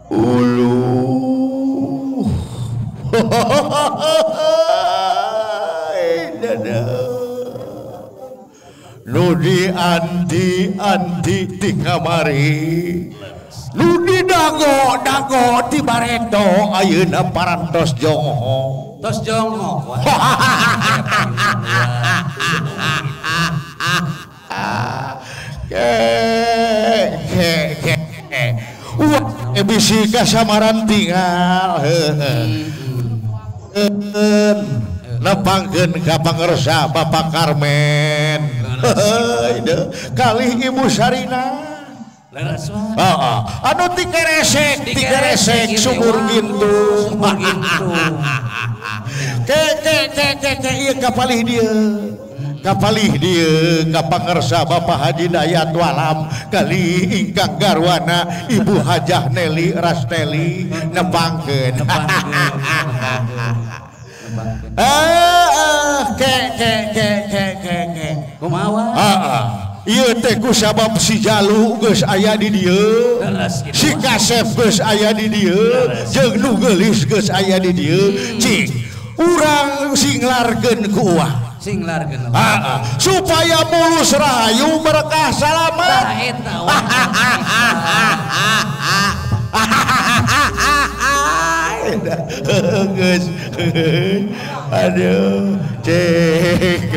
Ulu. Nudi anti-anti ti kamari, nudi dago-dago ti bareto, ayeuna parantos jongo. Tos jongo. Ke ke ke. Wah, bisi kasamaran tinggal. Nepangkeun ka pangersa Bapak Karmen. Kalih Ibu Sarina. Heeh. Anu tikeresek sumur gintung. Ke ke ke ke ke ieu kapalih dieu. Kapalih dieu ka pangersa Bapak Haji Dayat Walam kali ingkang garwana Ibu Hajah Nelly Rasteli nepangkeun. Ke ke ke ke ke ke kumaha? Heeh. Ieu teh ku sabab si Jalu geus aya di dieu, si Kasep geus aya di dieu, jeung nu geulis geus aya di dieu. Cik, urang singlarkeun ku uang. Singlarkeun. Heeh, supaya mulus rahayu berkah salamat. Tah eta. Geus. Aduh, cek.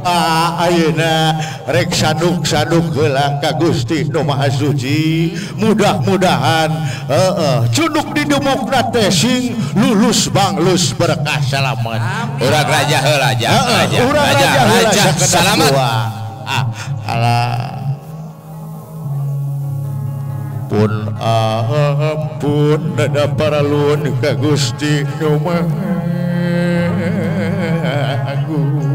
Ayeuna rek sanduk-sanduk heula ka Gusti Nu Maha Suci. Mudah-mudahan heeh cunduk di demokna teh sing lulus banglus berkah salamat. Urang raja heula raja. Urang raja heula salamat. Ah, alah. Pun ampun nada paralun ka Gusti Nu Maha Agung.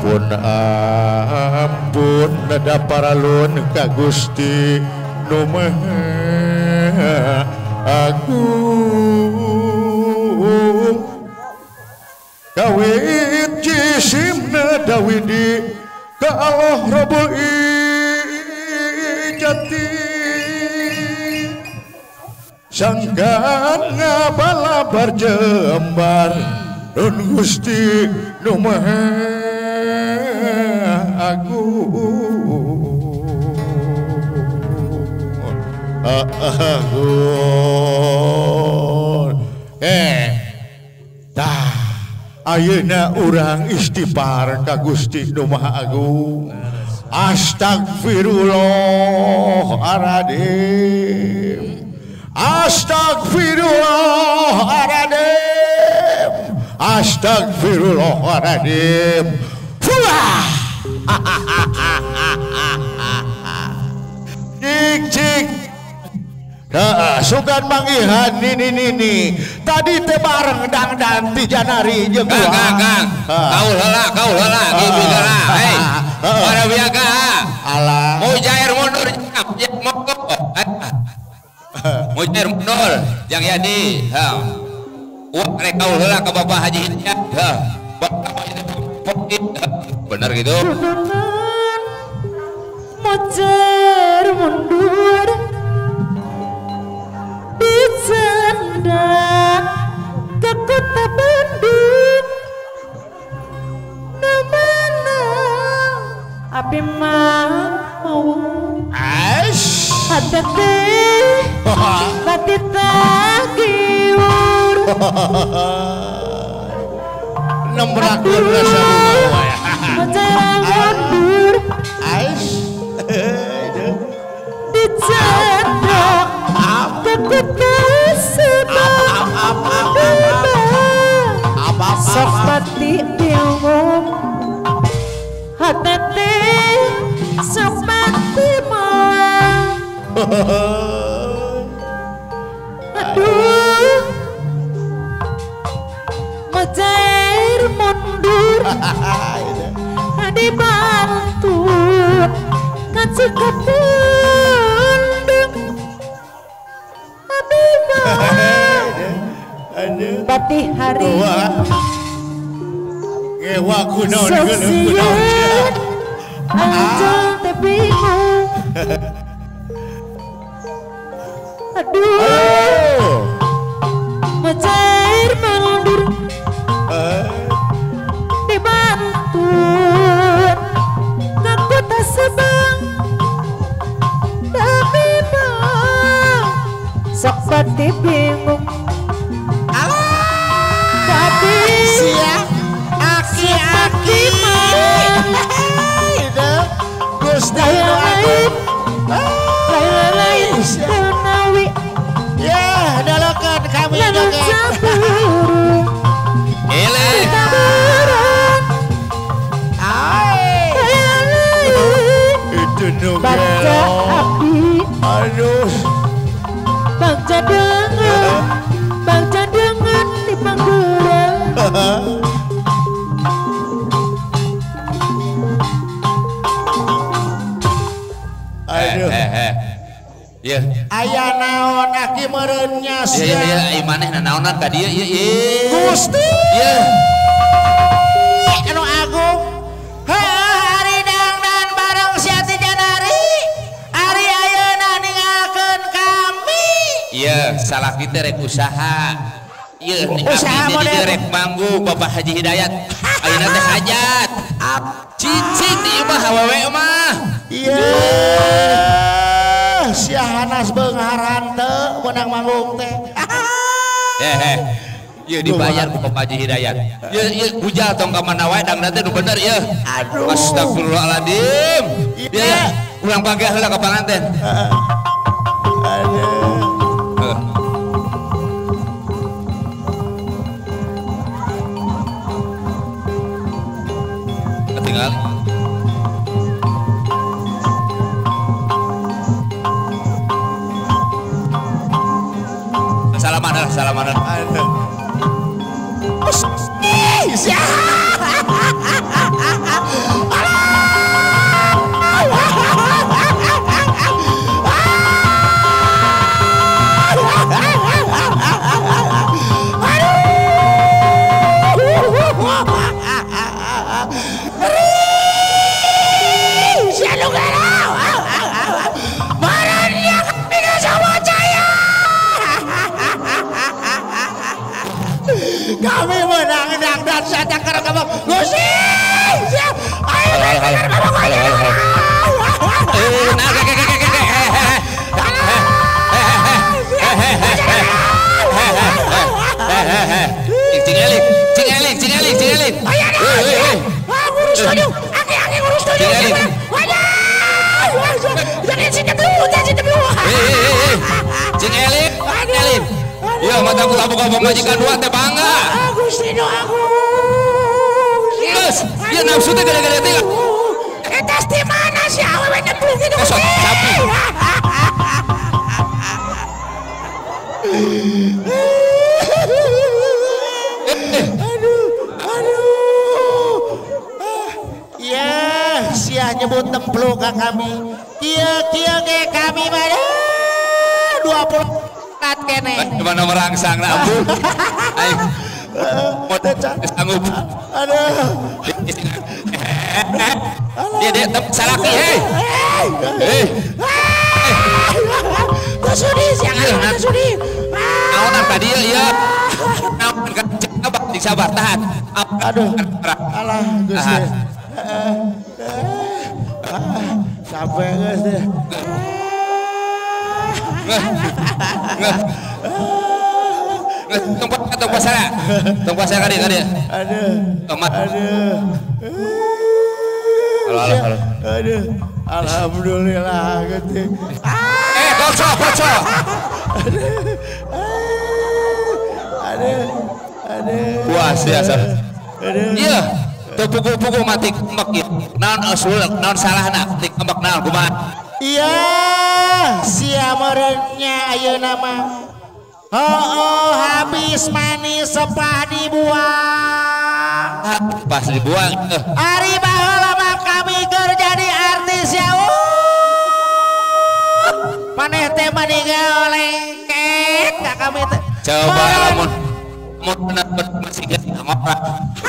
Pun ampun nada paralun ka Gusti Nu Maha Agung. Kawit jisimna dawidi ka Allah Rabbul Izzati, sangkan ngabalabar jembar nun Gusti Nu Maha Agung. Agung. Tah ayeuna urang istighfar ka Gusti Nu Maha Agung. Astagfirullahaladzim, astagfirullahaladzim, astagfirullahaladzim. Fuah. Cik cik. Sugan manggihan nini nini. Tadi teh bareng dangdan ti Janari jeung Kang Kang Kang. Kaul heula, gitu heula. Hei. Para biaga. Alah. Mujair mundur monggo. Mujair mundur jang Yadi. Ha. Wah rek kaul heula ka Bapak Haji Hidayat. Ha. Bener gitu. Mujair mundur dicanda ke kota Bandung, namana api mau hati hati tagiur nembrakeun rasa mundur dicanda ke kota Subang, sepati bingung hati sepati malang. Aduh, mujair mundur dibantu kasih ke Bandung. Pati hari ngewa kunaon kunaon anjel teh bingung. Aduh, mecair mundur dibantu ke kota Sabang tapi bang sok pati bingung. Tapi siap aki-aki Gusti lain lain lain ya dalokan kami joget. Itu baca api. Aduh, bangca dengan di pangguran. Aduh. Iya. Aya naon aki meureun nya sia. Iya iya iya maneh nanaonan ka dieu ieu ieu. Gusti. Iya. Anu agung. Heuh ari dangdan bareng sia ti Janari. Ari ayeuna ninggalkeun kami. Iya, salah kita rek usaha. Iya, usaha model rek manggung Bapak Haji Hidayat. Ayeuna teh hajat. Cicing di imah awewe mah. Iya. Sia hanas beunghar henteu meunang manggung teh. Ieu dibayar ku Bapak Haji Hidayat. Ieu ieu bujal tong ka mana wae dangdan teh nu bener ieu. Aduh. Astagfirullahaladzim. Ieu urang panggil heula ka panganten. Aduh. Ketinggalan. Salaman lah, salaman lah. Kami menang dangdan saja karena kamu Gusti. Ayo Cing elik, cing elik. Ngurus tujuh, aki ngurus tujuh. Cing elik, elik. Ya mata aku tabuk pemajikan dua teh bangga. Gusti nu agung. Geus, ieu nafsu teh gara-gara teh. Eta di mana sih awewe nyemplung kitu Gusti? Sapi. Aduh, aduh. Ya, sia nyebut templung ka kami. Kieu-kieu ge kami mah 20 kene. Gimana merangsang lah ampun. Ayo. Sanggup. Aduh. Dia dia salaki hei. Hei. Sudi siang sudi. Naonan tadi ya. Naon sabar tahan. Aduh. Alah Gusti. Capek Gusti. Tong puasa. Tong puasa kali kali. Aduh. Aduh. Halo halo. Aduh. Alhamdulillah gitu. Kocok, kocok. Aduh. Aduh. Puas ya, sah. Aduh. Iya, teu pugu-pugu mati kembek ieu. Naon usul, naon salahna ti kembek naon kumaha? Iya, sia meureunnya ayeuna mah. Heuh, habis manis sepah dibuang. Pas dibuang. Ari baheula mah kami keur jadi artis ya. Maneh teh meninggal lengket ka kami teh. Coba lamun Mun masih ngora.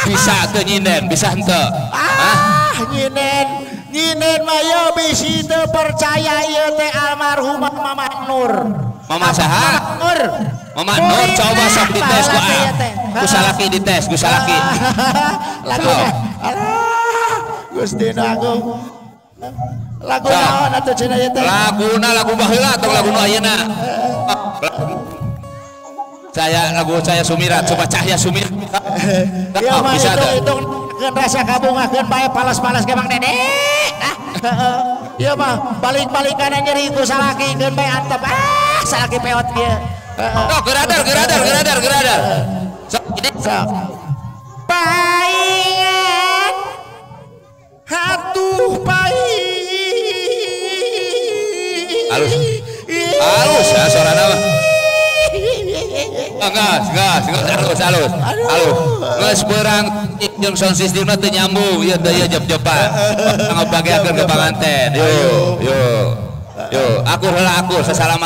Bisa teu nyinden, bisa henteu. Ah, nyinden. Nyinden mah ye bisi teu percaya ieu teh almarhumah Mama Nur. Mama saha? Nur. Mama Nur coba sok dites ku ah. Ku salaki dites, ku salaki. Lagu. Alah, Gusti Agung. Lagu naon atuh cenah ieu teh? Laguna lagu baheula atau lagu nu ayeuna? Saya lagu saya Sumirat, coba Cahya Sumirat. Ieu mah bisa teu? hitung rasa kabungahkeun bae palas-palas ke Bang Dede. Ah, ieu mah balik-balik kana nyeri ku salaki keun bae antep. Ah, salaki peot kieu. Oh, geradar, geradar, geradar, geradar. Sok ini Sok. Paingan hatuh paing. Halus. Halus ya suarana mah. Gas, gas, gas, halus, halus. Halus. Geus beurang jeung sound systemna teu nyambung, ieu teh ieu jep-jepan. Ngabageakeun ke panganten. Yo, yo. Yo, aku heula aku sesalaman.